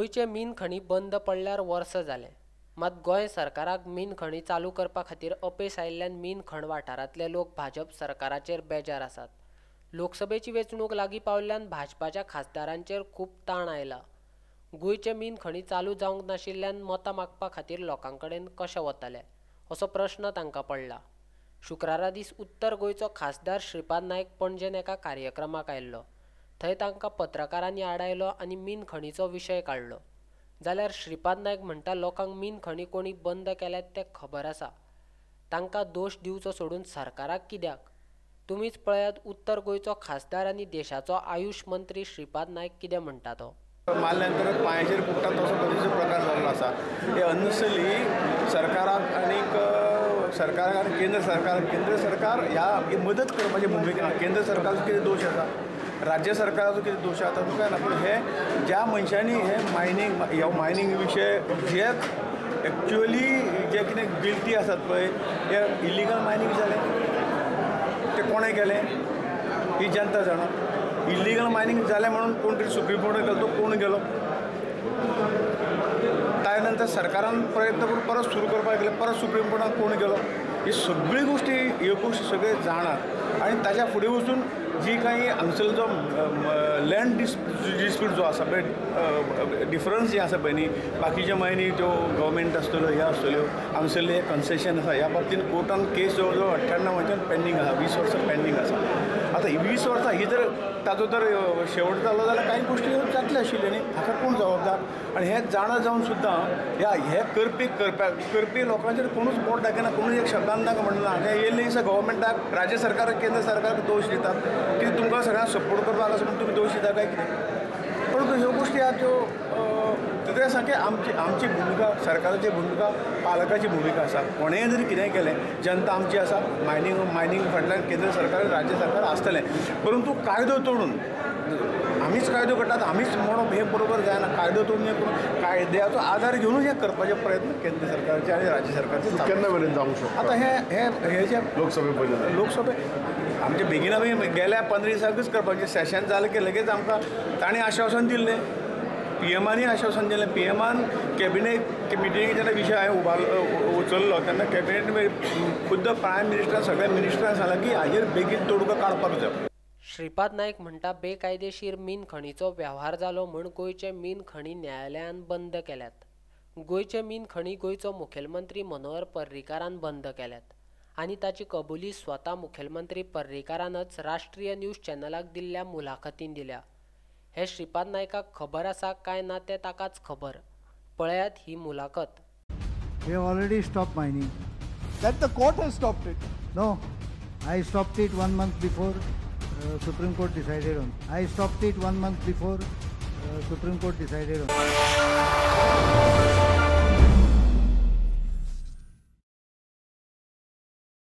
गोंयचे मीन खणी बंद पडल्यार वर्स जालें, मात गोंय सरकाराक मीन खणी चालू करपा खातीर अपेस आयिल्ल्यान मीन खण वाठारांतले लोक भाजप सरकाराचेर बेजार आसात. लोकसभेची वेंचणूक लागीं पावल्ल्यान भाजपाच्या खासदारांचेर खूब ताण आयला. गोंयचे मीन खणी चालू जावंक नाशिल्ल्यान मतां मागपा खातीर लोकां कडेन कशें वतले असो प्रश्न तांकां पडला. शुक्रारा दीस उत्तर गोंयचो खासदार श्रीपाद नायक पणजेन एका कार्यक्रमाक आयिल्लो. थंय तांकां पत्रकारांनी आडायलो आनी मीन खणीचो विशय काडलो. जाल्यार श्रीपाद नायक म्हणटा लोकांक मीन खणी कोणी बंद केल्यात तें खबर आसा, तांकां दोश दिवचो सोडून सरकाराक कित्याक? तुमीच पळयात उत्तर गोंयचो खासदार आनी देशाचो आयुष मंत्री श्रीपाद नायक कितें म्हणटा तो. मारल्यानंतर पांयाचेर पुट्टा तसो बरीचो प्रकार जाल्लो आसा. हे अननेसेसरी सरकाराक आनीक सरकाराक आनी केंद्र सरकार, केंद्र सरकार ह्या मदत करपाची भुमिका, केंद्र सरकाराचो कितें दोश आसा, राज्य सरकाराचो कितें दोश आसा तातूंत कांय ना. पूण हे ज्या मनशांनी हे मायनींग, ह्या मायनींग विशय जे एक्चुअली जे कितें गिल्टी आसात पळय, हे इलिगल मायनींग जालें तें कोणें केलें ही जनता जाणा. इलिगल मायनींग जालें म्हणून कोण तरी सुप्रीम कोर्टान गेलो, तो कोण गेलो. ताजे नंतर सरकारान प्रयत्न करून परत सुरू करपाक गेले, परत सुप्रीम कोर्टान कोण गेलो. ही सगळी गोश्टी, ह्यो गोश्टी सगळे जाणात. आनी ताच्या फुडें वचून जी काही हांगसर जो लँड डिस्प्यूट जो आसा पळय, डिफरन्स जे आसा पळय न्ही, बाकीचे मायनी त्यो गव्हर्मेंट आसतल्यो, ह्यो आसतल्यो, हांगसरले हे कन्सेशन आसा, ह्या बाबतीन कोर्टान केस जवळ जवळ 98 वयच्यान पेंडींग आसा, 20 वर्सां पेंडींग आसा. आतां 20 वर्सां ही जर ताचो जर शेवट जालो जाल्यार कांय गोश्टी जातल्यो आशिल्ल्यो न्ही, हाका कोण जबाबदार? आनी हें जाणा जावन सुद्दां ह्या हे करपी करपी लोकांचेर कोणूच बोट दाखयना, कोणूच एक शब्दान तांकां म्हणना. हें येयल्ले दिसा गव्हर्मेंटाक, राज्य सरकाराक, केंद्र सरकाराक दोश दितात की तुमकां सगळ्यांक सपोर्ट करपाक आसा म्हूण तुमी दोश दिता काय कितें. परंतु ह्यो गोश्टी आहा त्यो ते सारकें आमची आमची भुमिका, सरकाराची भुमिका, पालकाची भुमिका आसा. कोणेंय जरी कितेंय केलें, जनता आमची आसा, मायनींग मायनींग फाटल्यान केंद्र सरकार, राज्य सरकार आसतलें. परंतु कायदो तोडून आमीच कायदो करतात, आमीच म्हणप हें बरोबर जायना. कायदो तोडून हें करून कायद्याचो आदार घेवनूच हें करपाचे प्रयत्न केंद्र सरकारचे आनी राज्य सरकारचे केन्ना मेरेन जावंक शकता? आतां हे हे हे जे लोकसभे पयलीं, लोकसभे आमचे बेगिना बेगीन गेल्या 15 दिसांकूच करपाचें सेशन जालें की लगेच आमकां तांणी आश्वासन दिल्लें, पीएमानय आश्वासन दिलें. पीएमान कॅबिनेट मिटिंगेक जेन्ना विशय हांवें उबारलो उचललो तेन्ना कॅबिनेट खुद्द प्रायम मिनिस्टरान, सगळ्या मिनिस्टरान सांगलां की हाजेर बेगीन तोडगो काडपाक जाय. श्रीपाद नायक म्हणटा बेकायदेशीर मीन खणीचो वेव्हार जालो म्हूण गोंयचे मीन खणी न्यायालयान बंद केल्यात. गोंयचे मीन खणी गोंयचो मुखेलमंत्री मनोहर पर्रीकारान बंद केल्यात आनी ताची कबुली स्वता मुखेलमंत्री पर्रीकारानच राष्ट्रीय न्यूज चॅनलाक दिल्ल्या मुलाखतीन दिल्या. हे श्रीपाद नायकाक खबर आसा काय ना तें ताकाच खबर. पळयात ही मुलाखत. We have already stopped mining. That the court has stopped it. No, I stopped it 1 month before Supreme Court decided on. I stopped it 1 month before Supreme Court decided on.